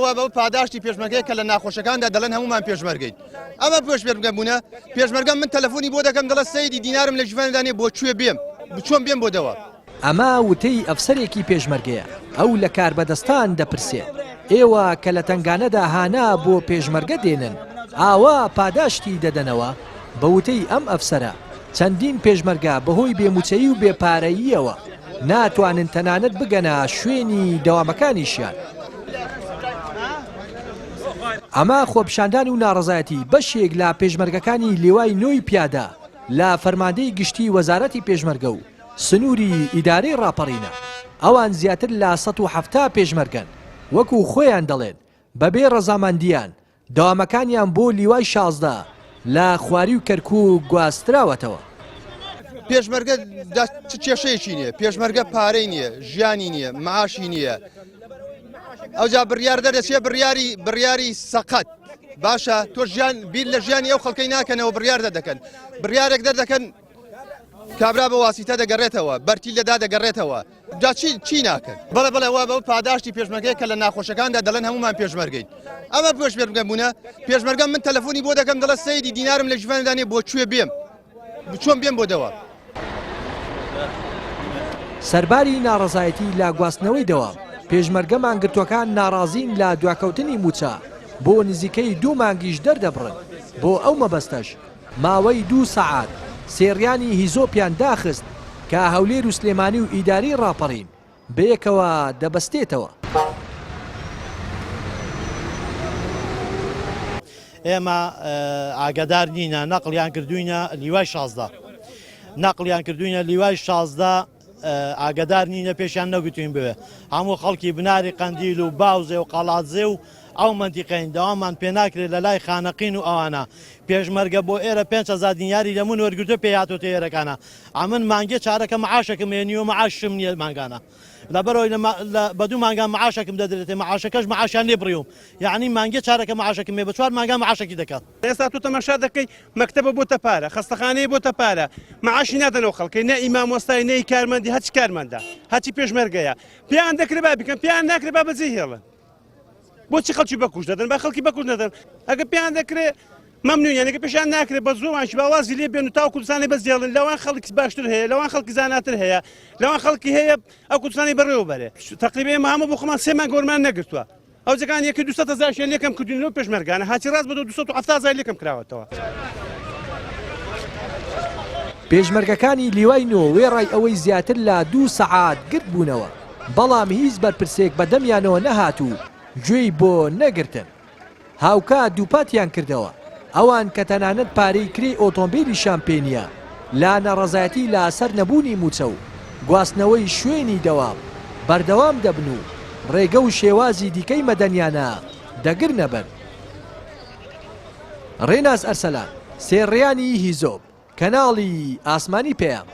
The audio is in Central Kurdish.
وا بەو پاداشتی پێشمەرگەیە کە لە ناخۆشەکاندا دەڵێن هەمومان پێشمەرگەین ئەمە پێشمەرگە بوونە پێشمەرگە من تەلەفۆنی بۆ دەکەم دەڵێ سەیدی دینارم لە ژیفاندا نیە بۆ کوێ بێم چۆن بێم بۆ دەوام. ئەمە وتەی ئەفسەرێکی پێشمەرگەیە، ئەو لە کاربەدەستان دەپرسێت، ئێوە کە لە تەنگانەدا هانا بۆ پێشمەرگە دێنن، ئاوا پاداشتی دەدەنەوە؟ بە وتەی ئەم ئەفسەرە، چەندین پێشمەرگە بەهۆی بێ موچەیی و بێ پارەییەوە ناتوانن تەنانەت بگەنە شوێنی دەوامەکانیشیان. ئەمە خۆپیشاندان و ناڕەزایەتی بەشێک لە پێشمەرگەکانی لیوای نۆی پیادە لە فەرماندەی گشتی وەزارەتی پێشمەرگە و سنووری ئیدارەی ڕاپەڕینە، ئەوان زیاتر لە 170 پێشمەرگەن، وەکو خۆیان دەڵێن بەبێ ڕەزامەندییان دەوامەکانیان بۆ لیوای 16 لە خواری و کەرکووک گواستراوەتەوە. پێشمەرگە چ کێشەیەکی نییە، پێشمەرگە پارەی نییە، ژیانی نییە، معاشی نییە، ئەوجا بڕیار دەردەچێ بڕیاری بڕیاری سەقەت باشە تۆ ژیان بیر لە ژیانی ئەو خەڵکەی ناکەنەوە بڕیار دەدەکەن بڕیارێک دەردەکەن کابرا بە واسیتە دەگەڕێتەوە بەرتیل دەدا دەگەڕێتەوە جا چی چی ناکەن بەڵێ بەڵێ وا بەو پاداشتی پێشمەرگەیە کە لە ناخۆشەکاندا دەڵێن هەمومان پێشمەرگەین ئەمە پێشمەرگە بوونە پێشمەرگە من تەلەفۆنی بۆ دەکەم دەڵێ سەیدی دینارم لە ژیفاندا نیە بۆ کوێ بێم چۆن بێم بۆ دەوام. سەرباری ناڕەزایەتی لە گواستنەوەی دەوام، پێشمەرگە مانگرتووەکان ناڕازین لە دواکەوتنی مووچە بۆ نزیکەی دوو مانگیش دەردەبڕن، بۆ ئەو مەبەستەش ماوەی دوو سەعات سێڕیانی هیزۆپیان داخست کە هەولێر و سلێمانی و ئیدارەی ڕاپەڕین بەیەکەوە دەبەستێتەوە. ئێمە ئاگادار نینە نەقڵیان کردوینە لیوای 16 نەقڵیان کردوینە لیوای 16 ئاگادار نینە پێشیان نەگوتوین بوێ هەموو خەڵکی بناری قەندیل و باوزێ و قەڵادزێ و ئەو مەنتیقەین دەوامان پێ ناکرێت لە لای خانەقین و ئەوانە پێشمەرگە بۆ ئێرە 5هزار دیناری لە من وەرگرتو پێ هاتۆتە ئێرەکانە ئەمن مانگێ چارەکە معاشەکەم هەیە نیوە معاشم نییە مانگانە لەبەرەوەی بە دوو مانگان معاشەکم دەدرێتێ معاشەکەش معاشیان لێ بڕیوم یعنی مانگێ چارەکە معاشەکم هەیە بە چوار مانگان معاشەکی دەکات. ئێستا تۆ تەماشا دەکەی مەکتەبە بۆتە پارە خەستەخانەیە بۆتە پارە معاشی نادەنەوە خەڵکەی نە ئی مامۆستای نە ئی کارمەندی هەرچی کارمەندە هەرچی پێشمەرگەیە پێیان دەکرێ با بیکەن پێیان ناکرێ با بەجێی هێڵن بۆچی خەڵکی بەکوش دەدەن با خەڵکی بەکوش نەدەن ئەگە پێیان دەکرێ مەمنون یانەکە پێشیان ناکرێت بە زۆرانش باوازی لێ بێن و تا کوردستانی بەس دێڵن لەوان خەڵکی باشتر هەیە لەوان خەڵکی زاناتر هەیە لەوان خەڵکی هەیە ئەو کوردستانی بەڕێوە بەرێ تقریبا ئێمە هەموو بۆ خۆمان سێ مانگ گۆرمان نەگرتووە ئەو جەکان یەکی 200 هەزارشیان لێکەم کردوین لەو پێشمەرگانە هاچی ڕاست بە 270 هەزار لێکەم کراوەتەوە. پێشمەرگەکانی لیوای نۆ وێڕای ئەوەی زیاتر لە دوو سەعات گرد بوونەوە، بەڵام هیچ بەرپرسێک بەدەمیانەوە نەهات و گوێی بۆ نەگرتن. هاوکات دووپاتیان کردەوە، ئەوان کە تەنانەت پارەی کرێی ئۆتۆمبیلیشیان پێ نییە، لە ناڕەزایەتی لە سەر نەبوونی مووچە و گواستنەوەی شوێنی دەوام بەردەوام دەبن و ڕێگە و شێوازی دیکەی مەدەنیانە دەگرنە بەر. ڕێناس ئەرسەلان، سێڕێیانی هیزۆپ، کەناڵی ئاسمانی پەیام.